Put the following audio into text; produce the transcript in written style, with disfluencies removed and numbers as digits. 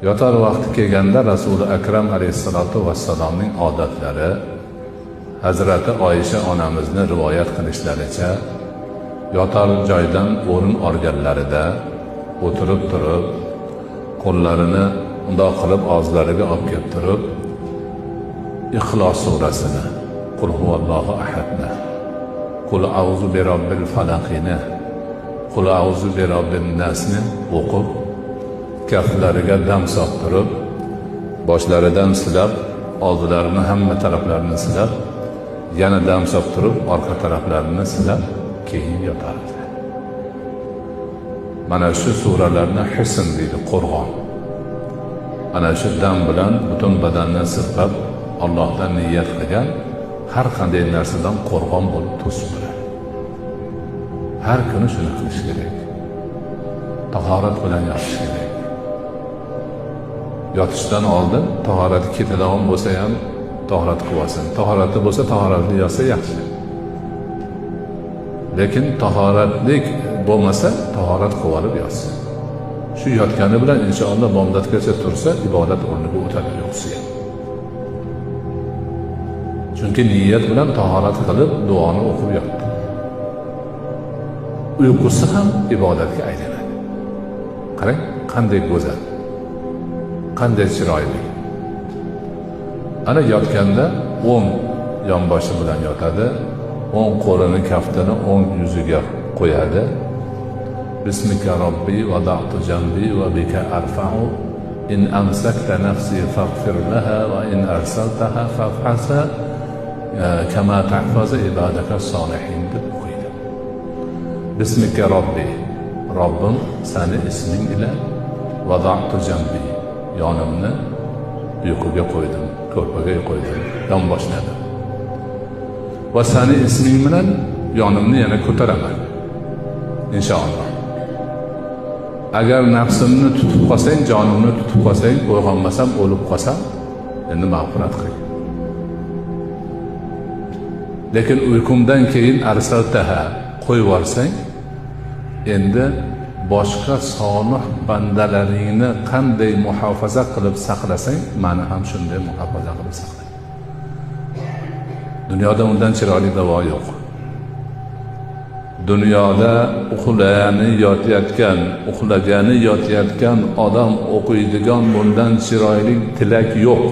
Yotar vaqti kelganda Rasuli Akram alayhissalatu vassalomning odatlari, Hazrati Oysha onamizni rivoyat qilishlaricha, yotar joydan o'rin olganlarida o'tirib turib, qo'llarini undoq qilib og'izlariga olib kelib turib, Ixlos surasini, Qul huvallohu ahadni, Qul a'uzu bi robbil falaqini, Qul a'uzu bi robbin nasni o'qib, kaftlariga dam solib, boshlaridan silab, oldilarini hamma taraflarini silab, yana dam solib turib, orqa taraflarini silab, keyin yotardi. Mana shu suralarni hisn deydi, qo'rg'on. Ana shu dam bilan butun badanni sirpab, Allohdan niyat qilgan har qanday narsadan qo'rg'on bo'lib to'sib turadi. Har kuni shuni qilish kerak. Tahorat bilan yotish kerak. Yotishdan oldin tahorati ketadigan bo'lsa ham tahorat qilib olsin. Tahorati bo'lsa tahoratli yotsa yaxshi. Lekin tahoratlik bo'lmasa tahorat qilib olib yotsin. Shu yotgani bilan inshaalloh bomdodgacha tursa ibodat o'rniga o'tadi uyqusi ham. Chunki niyat bilan tahorat qilib duoni o'qib yotdi. Uyqusi ham ibodatga aylanadi. Qarang, qanday go'zal, qanday chiroyli. Ana yotganda o'ng yonboshi bilan yotadi, o'ng qo'lini kaftini o'ng yuziga qo'yadi. Bismika robbi vada'tu jambi va bika arfa'u in amsakta nafsi faghfir laha va in arsaltaha fafhasa kama tahfazu ibadaka solihin deb o'qiydi. Bismika robbi, Robbim sani isming ila vada'tu jambi, yonimni uyquga qo'ydim, ko'rpaga qo'ydim, yonboshladim. Va sani isming bilan yonimni yana ko'taraman. Inshaalloh. Agar nafsimni tutib qolsang, jonimni tutib qolsang, uyg'onmasam, o'lib qolsam, endi mag'firat qil. Lekin uyqumdan keyin arsaltaha qo'yib yuborsang, endi boshqa solih bandalaringni qanday muhofaza qilib saqlasang, mani ham shunday muhofaza qilib saqla. Dunyoda undan chiroyli davo yo'q. Dunyoda uxlagani yotayotgan, uxlagani yotayotgan odam o'qiydigan bundan chiroyli tilak yo'q.